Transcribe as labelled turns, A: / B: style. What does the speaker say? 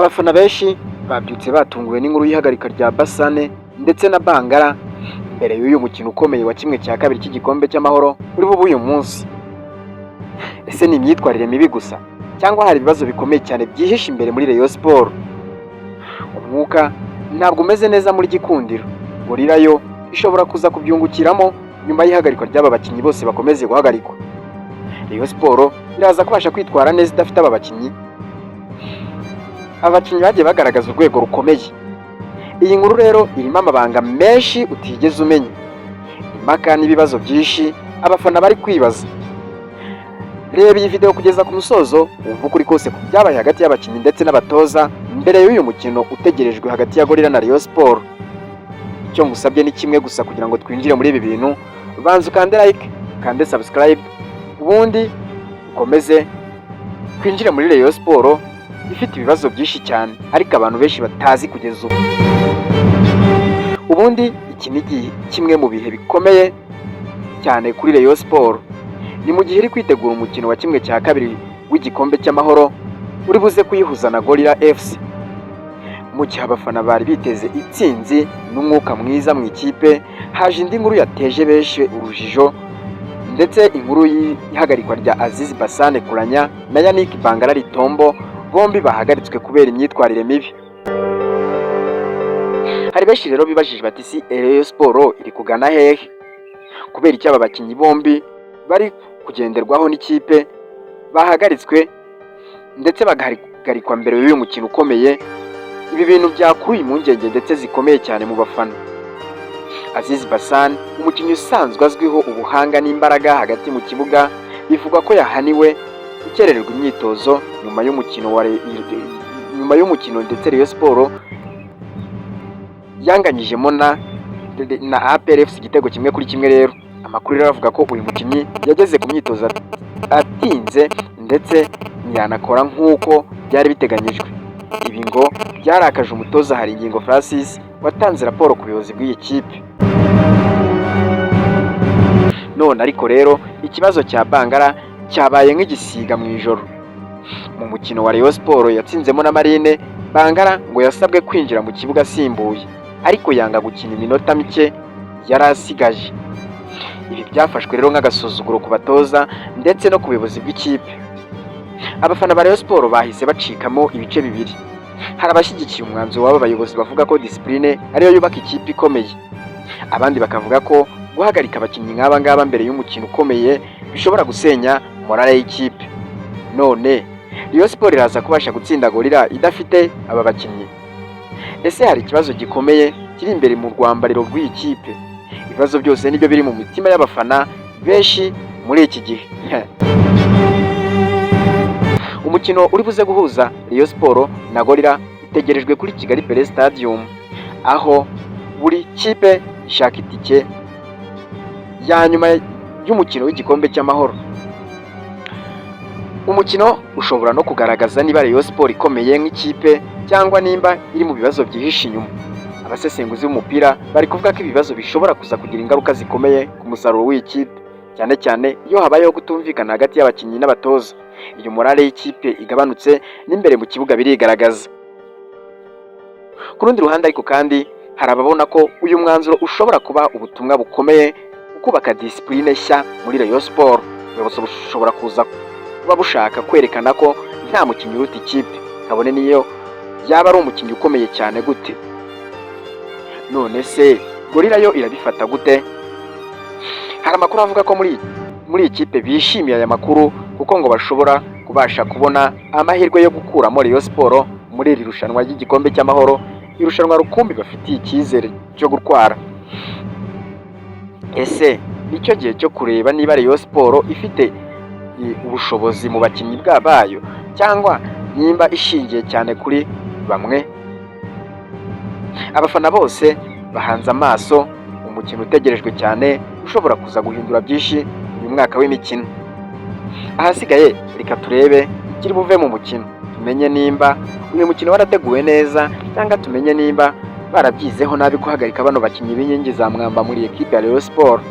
A: Abafana benshi babyutse batunguwe n'inkuru y'ihagarika rya Basane ndetse na Bangala mbere y'uyu mukino ukomeye wa 1/2 cy'igikombe cy'amahoro uri bube uyu munsi. Ese ni imyitwarire mibi gusa cyangwa hari ibibazo bikomeye cyane byihishe imbere muri Rayon Sports? Umwuka ntabwo umeze neza muri Gikundiro. Gorilla yo ishobora kuza kubyungukiramo nyuma y'ihagarikwa ry'aba bakinnyi bose bakomeze guhagarikwa. Rayon Sports iraza kubasha kwitwara neza idafite aba bakinnyi? Abakinnyi bagiye bagaragaza urwego rukomeye. Iyi nkuru rero irimo amabanga menshi utigeze umenya, impaka n'ibibazo byinshi abafana bari kwibaza. Reba iyi video kugeza ku musozo, wumve ukuri kose ku byabaye hagati y'abakinnyi ndetse n'abatoza mbere y'uyu mukino utegerejwe hagati ya Gorilla na Rayon Sports. Icyo ngusabye ni kimwe gusa: kugira ngo twinjire muri ibi bintu, banza ukande like, ukande subscribe, ubundi ukomeze twinjire muri Rayon Sports ifite ibibazo byinshi cyane ariko abantu benshi batazi kugeza ubu. Ubundi iki ni kimwe mu bihe bikomeye cyane kuri Rayon Sports. Ni mu gihe iri kwitegura umukino wa 1/2 w'igikombe cy'amahoro uri buze kuyihuza na Gorilla FC. Mu gihe abafana bari biteze itsinzi n'umwuka mwiza mu ikipe, haje indi nkuru yateje benshi urujijo, ndetse inkuru y'ihagarikwa rya Aziz Basane Kuranya na Yannick Bangala Litombo, bombi bahagaritswe kubera imyitwarire mibi. Hari benshi rero bibajije bati: "Si Rayon Sports iri kugana hehe? Kubera icyo aba bakinnyi bombi bari kugenderwaho n'ikipe bahagaritswe, ndetse bagahagarikwa mbere y'uyu mukino ukomeye?" Ibi bintu byakuruye impungenge ndetse zikomeye cyane mu bafana. Aziz Basane, umukinnyi usanzwe azwiho ubuhanga n'imbaraga hagati mu kibuga, bivugwa ko yahaniwe gukerererwa imyitozo nyuma y'umukino ndetse Rayon Sports yanganyijemo na APR FC igitego 1-1. Rero amakuru rero avuga ko uyu mukinnyi yageze ku myitozo atinze, ndetse ntiyanakora nk'uko byari biteganyijwe. Ibi ngo byarakaje umutoza Haringingo Francis, watanze raporo ku buyobozi bw'iyi kipe. None ariko rero ikibazo cya Bangala cyabaye nk'igisiga mu ijoro. Mu mukino wa Rayon Sports yatsinzemo na Marine, Bangala ngo yasabwe kwinjira mu kibuga asimbuye, ariko yanga gukina iminota mike yari asigaje. Ibi byafashwe rero nk'agasuzuguro ku batoza ndetse no ku buyobozi bw'ikipe. Abafana ba Rayon Sports bahise bacikamo ibice bibiri. Hari abashyigikiye umwanzuro w'aba bayobozi, bavuga ko discipline ariyo yubaka ikipe ikomeye, abandi bakavuga ko guhagarika abakinnyi nk'aba ngaba mbere y'umukino ukomeye bishobora gusenya morale y'ikipe. None Rayon Sports iraza kubasha gutsinda Gorilla idafite aba bakinnyi? Ese hari ikibazo gikomeye kiri imbere mu rwambariro rw'iyi kipe? Ibibazo byose nibyo biri mu mitima y'abafana benshi muri iki gihe. Umukino uri buze guhuza Rayon Sports na Gorilla utegerejwe kuri Kigali Pele Stadium, aho buri kipe ishaka itike ya nyuma y'umukino w'igikombe cy'amahoro. Umukino ushobora no kugaragaza niba Rayon Sports ikomeye nk'ikipe cyangwa nimba iri mu bibazo byihishe inyuma. Abasesenguzi b'umupira bari kuvuga ko ibibazo bishobora kuza kugira ingaruka zikomeye ku musaruro w'iyi kipe, cyane cyane iyo habayeho kutumvikana hagati y'abakinnyi n'abatoza. Iyo morale y'ikipe igabanutse, n'imbere mu kibuga birigaragaza. Ku rundi ruhande ariko kandi, hari ababona ko uyu mwanzuro ushobora kuba ubutumwa bukomeye mu kubaka discipline nshya muri Rayon Sports. Ubuyobozi bushobora kuza kuba bushaka kwerekana ko nta mukinnyi uruta ikipe, kabone niyo yaba ari umukinnyi ukomeye cyane gute. None se Gorilla yo irabifata gute? Hari amakuru avuga ko muri iyi kipe bishimiye aya makuru, kuko ngo bashobora kubasha kubona amahirwe yo gukuramo Rayon Sports muri iri rushanwa ry'igikombe cy'amahoro, irushanwa rukumbi bafitiye icyizere cyo gutwara. Ese nicyo gihe cyo kureba niba Rayon Sports ifite ubushobozi mu bakinnyi bayo cyangwa nimba ishingiye cyane kuri bamwe? Abafana bose bahanze amaso umukino utegerejwe cyane, ushobora kuza guhindura byinshi uyu mwaka w'imikino. Ahasigaye reka turebe ikiri buve mu mukino, tumenye nimba uyu mukino warateguwe neza cyangwa tumenye nimba barabyizeho nabi guhagarika bano bakinnyi b'inkingi za mwamba muri ekipe ya Rayon Sports.